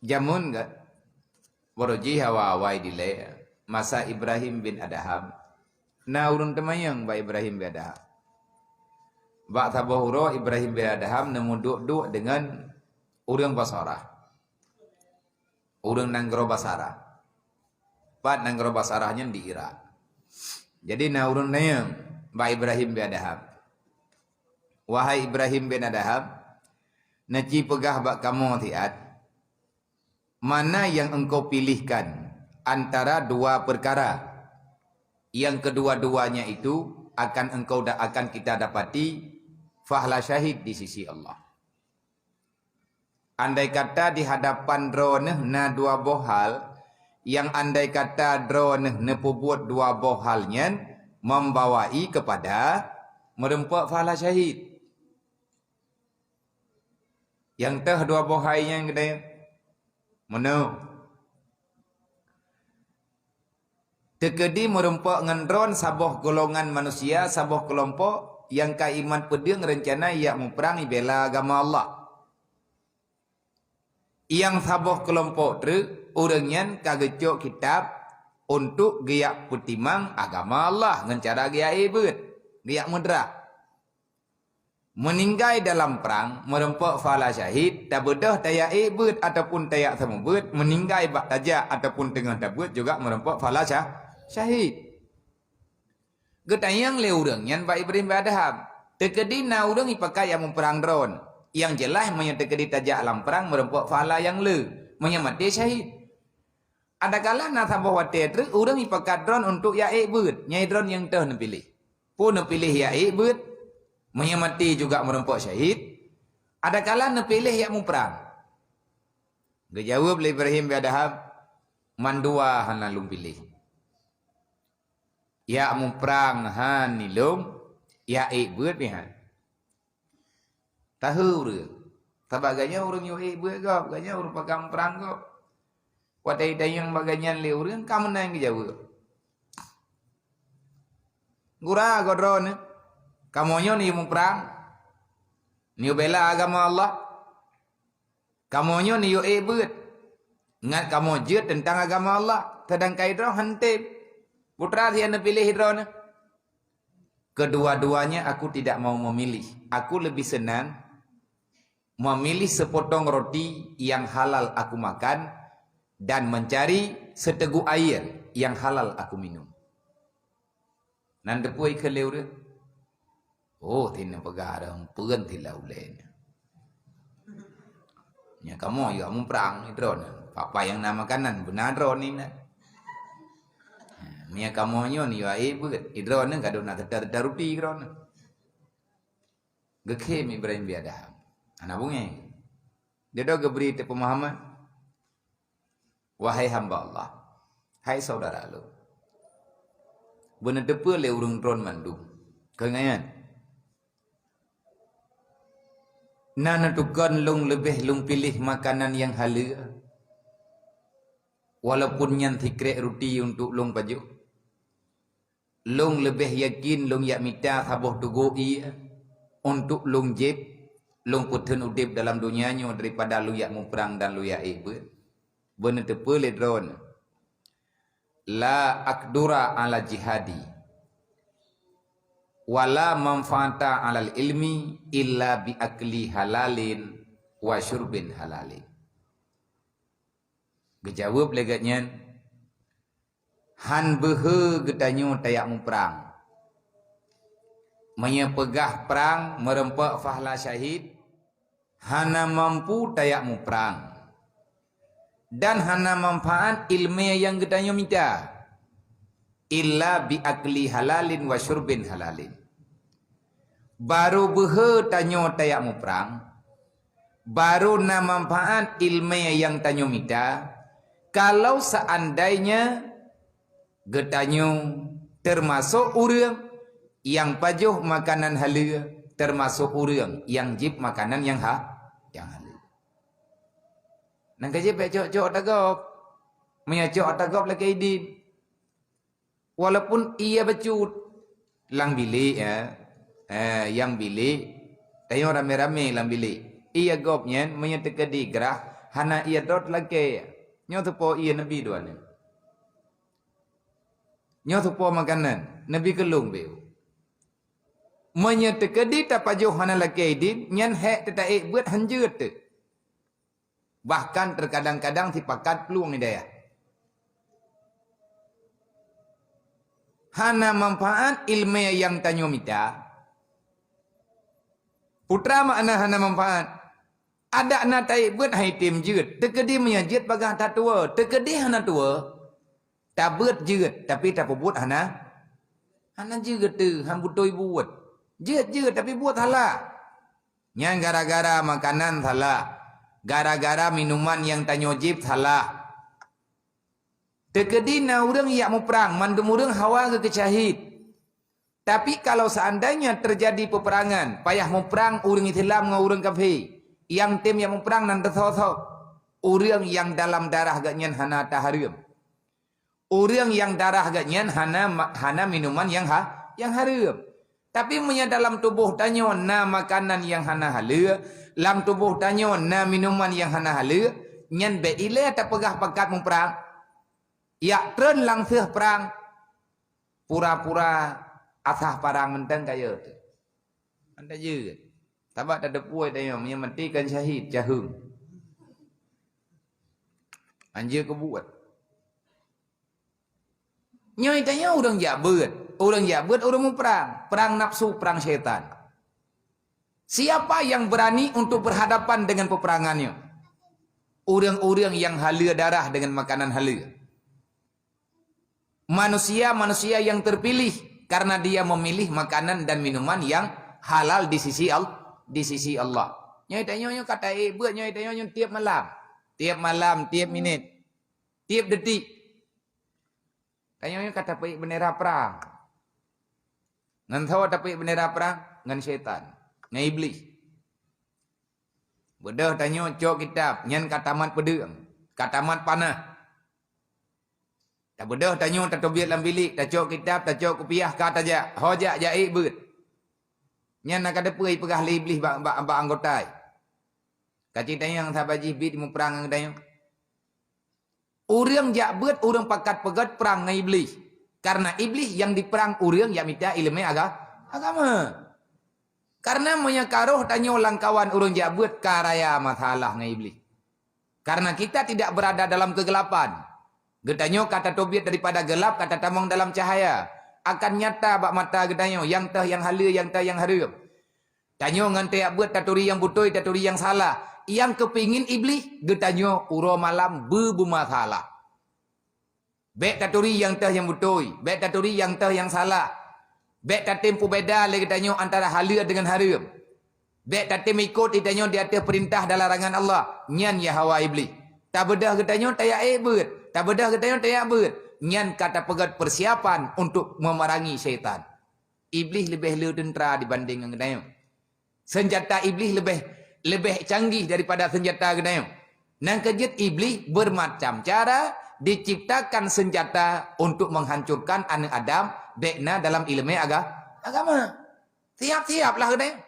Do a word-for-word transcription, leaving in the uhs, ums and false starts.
Jameun gét, baroe jih awai-awai dilée, masa Ibrahim bin Adham, na ureuëng teumanyong bak Ibrahim bin Adham. Bak saboh uroe Ibrahim bin Adham neumuduek-duek deungon ureuëng Basarah. Ureuëng nanggroe Basarah. Pat nanggroe Basarah nyan di Irak. Jadi na ureuëng nanyong bak Ibrahim bin Adham, "Wahai Ibrahim bin Adham, neuci peugah bak kamoe siat, mana yang engkau pilihkan antara dua perkara yang kedua-duanya itu akan engkau da-, akan kita dapati pahala syahid di sisi Allah?" Andai kata di hadapan droeneuh na dua boh hal, nyang andai kata droeneuh neupeubuet dua boh hal nyan membawai kepada meureumpok pahala syahid. Nyang teuh dua boh hai nyan keudeh. Meunoe. Teukeudi meureumpok ngon droen saboh golongan manusia, saboh keulompok nyang ka iman peudeueng reuncana jak muprang ibela agama Allah. Nyang saboh keulompok treuk, ureuëng nyan ka geucok kitab untuk geujak peutimang agama Allah ngon cara geujak ék beuet, geujak meudrah. Meuninggai dalam prang, meureumpok pahala syahid, tabeudôh tajak ék beuet ataupun tajak seumeubeuet, meuninggai bak tajak ataupun teungoh tabeuet juga meureumpok pahala syah-, syahid. Geutanyong lé ureuëng nyan bak Ibrahim bin Adham, "Teukeudi na ureuëng ipakat jak muprang droen, nyang jeulaih meunyoe teukeudi tajak lam prang meureumpok pahala nyang le, meunyoe maté syahid. Adakala na saboh watée treuk ureuëng ipakat droen untuk jak ék beuet, nyan droen nyang teuh neupiléh. Peue neupiléh jak ék beuet, meunyoe maté juga meureumpok syahid, adakala neupiléh jak muprang?" Geujaweueb lé Ibrahim bin Adham, "Mandua hana lôn piléh. Jak muprang han ilôn, jak ék beuet pih han." Tahe ureuëng. Sabab gobnyan ureuëng yue ék beuet gob, gobnyan ureuëng pakat muprang gob. Watée itanyong bak gobnyan lé ureuëng, ka meunan geujaweueb. "Gura gob droeneuh, kamoe nyoe neuyue muprang, neuyue bela agama Allah. Kamoe nyoe neuyue ék beuet, ngat kamoe jeuet teuntang agama Allah, seudangkan droen han tem. Peue teuma nyang neupiléh droeneuh?" "Kedua-duanya aku tidak mau memilih. Aku lebih senang memilih sepotong roti yang halal aku makan dan mencari seteguk air yang halal aku minum." Nan teupeue ikheun lé ureuëng? "Oh, tin neupeugah dong, peuen tin lam ulée nyoe. Nyan kamoe yue muprang droeneuh. Papa nyang na makanan beuna droeneuh na. Nyan kamoe nyoe yue ék beuet, droeneuh ka dong na teuta-teuta ruti droeneuh." Geukheun Ibrahim bin Adham. Hana beungéh. Dia dah geubri teuh peumahaman. "Wahai hamba Allah, hai saudara lôn, beuneuteupeue lé ureuëng droen mandum. Keungian, na neutukon lôn leubeh lôn piléh makanan nyang haleue, walaupun nyan sikrék ruti untuk lôn pajoh. Lôn leubeh yakin lôn jak mita saboh tugôk ié untuk lôn jieb, lôn peutheun udeb dalam donya nyoe daripada lôn jak muprang dan lôn jak ék beuet." Beuneuteupeue lé droen, "La aqdura ala jihadi, wala manfaata alal ilmi illa bi akli halalin wa syurbin halalin." Geujaweueb lé gobnyan, "Han beuhe geutanyoe tajak muprang. Meunyoe peugah prang meureumpok pahala syahid, hana mampu tajak muprang. Dan hana manfaat iéleumé nyang geutanyoe mita, illa bi akli halalin wa syurbin halalin." Barô beuhe tanyoe tajak muprang, barô na manfaat iéleumé nyang tanyoe mita, kalau seandainya geutanyoe teumasok ureuëng nyang pajoh makanan haleue, teumasok ureuëng nyang jieb makanan nyang ha-, nyang haleue. Nyang ka jeuet bék cok-cok ata gob. Meunyoe cok ata gob lakée idin. Walaupun ié bacut lam bilék, ya. Eh, nyang bilék, tanyoe ramé-ramé lam bilék. Ié gob nyan meunyoe teukeudi grah, Hana ié dot lakée. Nyoe tupo ié Nabi dua ni. Nyoe tupo makanan, Nabi keulong beu. Meunyoe teukeudi tapajoh hana lakée idin, nyan hék teutaék beuet hanjeuet teuh. Bahkan terkadang-kadang sipakat plueng hidayah. Hana manfaat ileumé nyang tanyoe mita. Putra makna hana manfaat. Adak na taék beuet hai tem jeuet. Teukeudi meunyoe jeuet bagaih tatuwoe. Teukeudi hana tuwoe. Tabeuet jeuet, tapi tapeubuet hana. Hana jeuet teuh, han beutôi buet. Jeuet-jeuet, tapi buet salah. Nyan gara-gara makanan salah. Gara-gara minuman nyang tanyoe jieb salah. Teukeudi na ureuëng jak muprang, mandum ureuëng hawa geuh keu syahid. Tapi kalau seandainya terjadi peperangan, payah muprang ureuëng Islam ngon ureuëng kafé, nyang tem jak muprang nan teusoe-soe. Ureuëng nyang dalam darah geuh nyan hana ata hareuem. Ureuëng nyang darah geuh nyan hana ma-, hana minuman nyang ha-, nyang hareuem. Tapi meunyoe dalam tuboh tanyoe na makanan nyang hana haleue, lam tuboh tanyoe na minuman nyang hana haleue, nyan bék ilée tapeugah pakat muprang. Jak treun langseuh prang, pura-pura asah parang mantong kayée teuh. Hana jeuet. Sabab tateupeue tanyoe, meunyoe maté kan syahid, caheueng. Hanjeuet keu buet. Nyoe tanyoe ureuëng jak beuet. Ureuëng jak beuet, ureuëng muprang. Prang nafsu, prang syaitan. Siapa yang berani untuk berhadapan dengan peperangan nyoe? Ureuëng-ureuëng nyang haleue darah dengan makanan haleue. Manusia-manusia yang terpilih karena dia memilih makanan dan minuman yang halal di sisi Al-, di sisi Allah. Nyoe tanyoe nyoe ka taék beuet, nyoe tanyoe nyoe tiep malam. Tiep malam, tiep minit, tiep detik. Tanyoe nyoe ka tapeuék beundera prang. Ngon soe tapeuék beundera prang? Ngon syaitan, ngon Iblih. Beudôh tanyoe cok kitab, nyan ka tamat peudeueng, ka tamat panah. Tabeudôh tanyoe tateubiet lam bilék, tacok kitab, tacok kupiah, ka tajak, ho jak, jak ék beuet. Nyan na ka teupeue jipeugah lé Iblih bak, bak, bak anggota. Ka cit tanyoe saban jih bit muprang ngon tanyoe. Ureuëng jak beuet, ureuëng pakat peugét prang ngon Iblih. Karena Iblih nyang diprang ureuëng jak mita ileumé aga-, agama. Karena meunyoe ka roh tanyoe lam kawan ureuëng jak beuet, ka raya masalah ngon Iblih. Karena kita tidak berada dalam kegelapan. Geutanyoe ka tateubiet daripada gelap, ka tatamong dalam cahaya. Akan nyata bak mata geutanyoe, nyang teuh nyang haleue, nyang teuh nyang hareuem. Tanyoe ngon tajak beuet taturi nyang beutôi, taturi nyang salah. Nyang keupingin Iblih, geutanyoe uroe malam beu-, beumasalah. Bék taturi nyang teuh nyang beutôi, bék taturi nyang teuh nyang salah. Bék tatem peubeda lé geutanyoe antara haleue deungon hareuem. Bék tatem ikot geutanyoe di ateueh peurintah dan larangan Allah, nyan ya hawa Iblih. Tabeudôh geutanyoe tajak ék beuet, tabeudôh geutanyoe tajak beuet, nyan ka tapeugét persiapan untuk memerangi syaitan. Iblih leubeh le teuntra dibanding ngon geutanyoe. Senjata Iblih leubeh, leubeh canggih daripada senjata geutanyoe. Nyang keujeuet Iblih bermacam cara diciptakan senjata untuk menghancurkan aneuk Adam bék na dalam ileumé aga-, agama. Siap-siaplah geutanyoe.